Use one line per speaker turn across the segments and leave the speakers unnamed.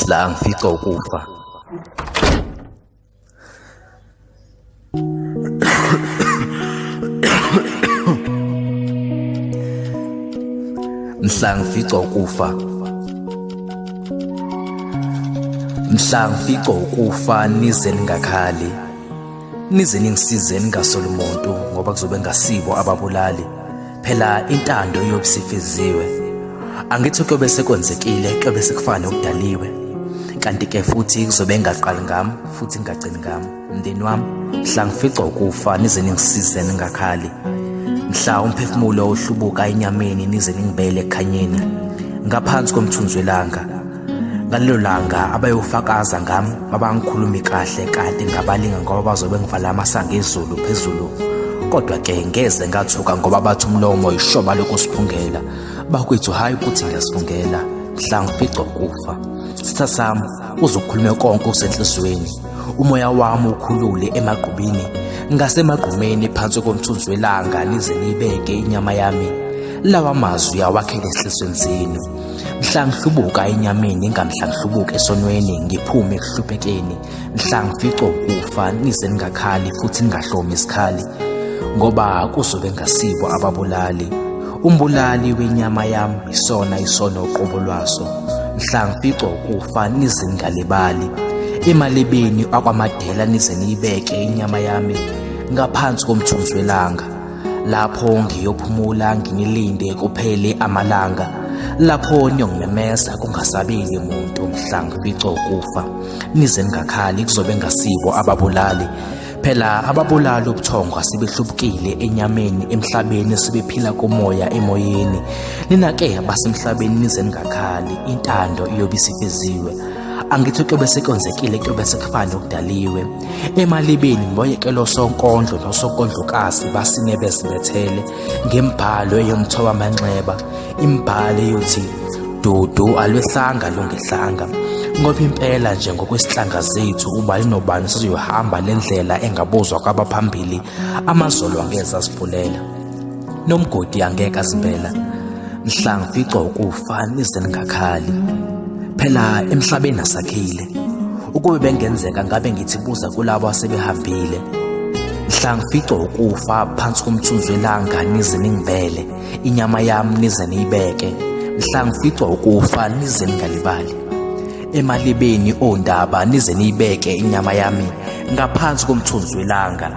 Mhla ngificwa ukufa. Mhla ngificwa ukufa. Mhla ngificwa ukufa nize ningakhali. Nize ningisize ningasoli muntu ngoba kuzobe ngasibo ababulali. Phela intando iyobe isifeziwe. Angithi kuyobe sekwenzekile, kuyobe sekufana nokudaliwe. Kanti ke futhi kuzobe ngingaqali ngami futhi ngingagcini ngami. Mndeni wami, mhla ngificwa ukufa nize ningisize ningakhali. Mhla umphefumulo uhlubuka enyameni nize ningibele ekukhanyeni. Ngaphansi komthunzi welanga. Ngalelo langa abayofakaza ngami mabangikhulumi kahle kanti ngabalinga ngoba bazobe ngivala amasango ezulu phezulu. Kodwa ke ngeze ngathuka ngoba bathi umlomo yishoba lokusiphungela. Bakwethu hhayi ukuthi ngiyasifungela mhla ngificwa ukufa. Sitha sami uzokhulume konke okusenhliziyweni. Umoya wami ukhulule emagqubini ngasemagqumeni phansi komthunzi welanga nize niyibeke inyama yami. Lawa mazwi awakhele ezinhliziyweni zenu. Mhla ngihlubuka enyameni ngamhla ngihlubuka esonweni ngiphume ekuhluphekeni mhla ngificwa ukufa nize ningakhali futhi ningahlomi isikhali ngoba kuzobe ngasibo ababulali umbulali wenyama yami isona isono uqobo lwaso mhla ngificwa ukufa nize ningalibali emalibeni akwamadela nize niyibeke inyama yami ngaphansi komthunzi welanga Lapho ngiyophumula nginilinde kuphele amalanga, lapho niyongimemeza kungasabeli muntu mhla ngificwa ukufa. Nize ningakhali kuzobe ngasibo ababulali. Phela ababulali ubuthongo asebehlubukile enyameni emhlabeni sebephila kumoya emoyeni. Nina-ke abasemhlabeni nize ningakhali, intando iyobe isifeziwe. Angithi kuyobe sekwenzekile kuyobe sekufana nokudaliwe. Emalibeni ngiboyekela osonkondlo nosonkondlokazi basine bezibethele ngembhalo eyomthoba amanxeba, imbhalo eyothi dudu alwehlanga lungehlanga ngoba impela nje ngokwesihlanga zethu ubani nobani sizohamba le ndlela engabuzwa kwabaphambili amazolo angeze asiphulela nomgodi angeke azimbela mhla ngificwa ukufa nize ningakhali phela emhlabeni asakhile ukube bengenzeka ngabe ngithi buza kulabo asebehambile mhla ngificwa ukufa phansi komthunzi welanga nize ningibele inyama yami nize niyibeke mhla ngificwa ukufa nize ningalibali emalibeni ondaba nize niyibeke inyama yami ngaphansi komthunzi welanga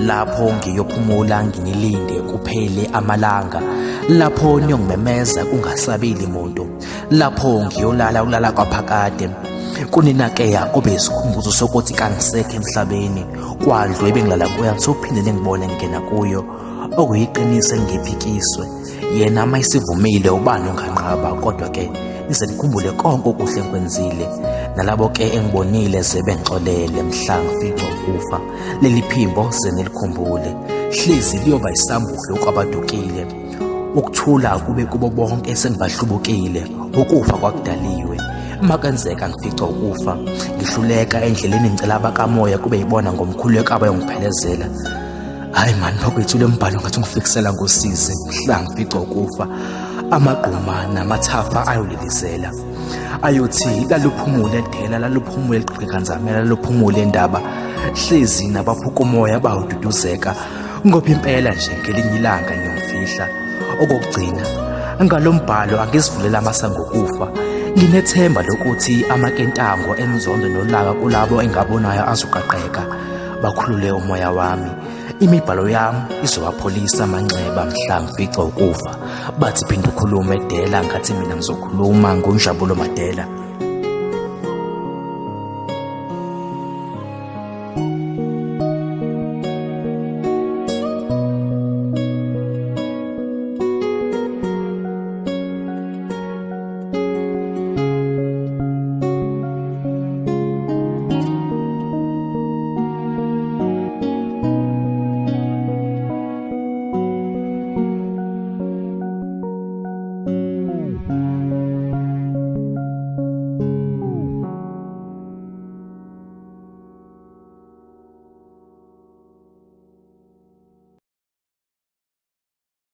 lapho ngiyophumula nginilinde kuphele amalanga lapho niyongimemeza kungasabeli muntu lapho ngiyolala ulala kwaphakade kunina-ke kube isikhumbuzo sokuthi kangisekho emhlabeni kwandlu ebengilala kuyo angisophinde ningibone ngingena kuyo okuyiqiniso elingephikiswe Yena uma isivumile ubani onganqaba kodwa ke nize nikhumbule konke okuhle engikwenzile nalabo ke engibonile ze bengixolele mhla ngificwa ukufa leli phimbo ze nilikhumbule hlezi liyoba isambulo kwabadukile ukuthula kube kubo bonke sengibahlubukile ukufa kwakudaliwe uma kwenzeka ngifica ukufa ngihluleka endleleni ngicela abakamoya kube yibona ngomkhuleko abayongiphelezela Hayi mani bakwethu lo mbhalo ngathi ungifikisela ngosizi mhla ngifica ukufa amagquma namathafa ayolilizela ayothi laluphumule dela laluphumule liqhikanzamela laluphumule ndaba hlezi nabaphuka umoya bawududuzeka ngoba impela nje ngelinye ilanga ngiyomfihla okokugcina ngalo mbhalo angizivulela amasango okufa nginethemba lokuthi amakentango enzondo nolaka kulabo engabonayo azoqaqeka bakhulule umoya wami imibhalo yami izowapholisa amanxeba mhla ngifica ukufa bathi phinde ukhulume dela ngathi mina ngizokhuluma ngonjabulo madela.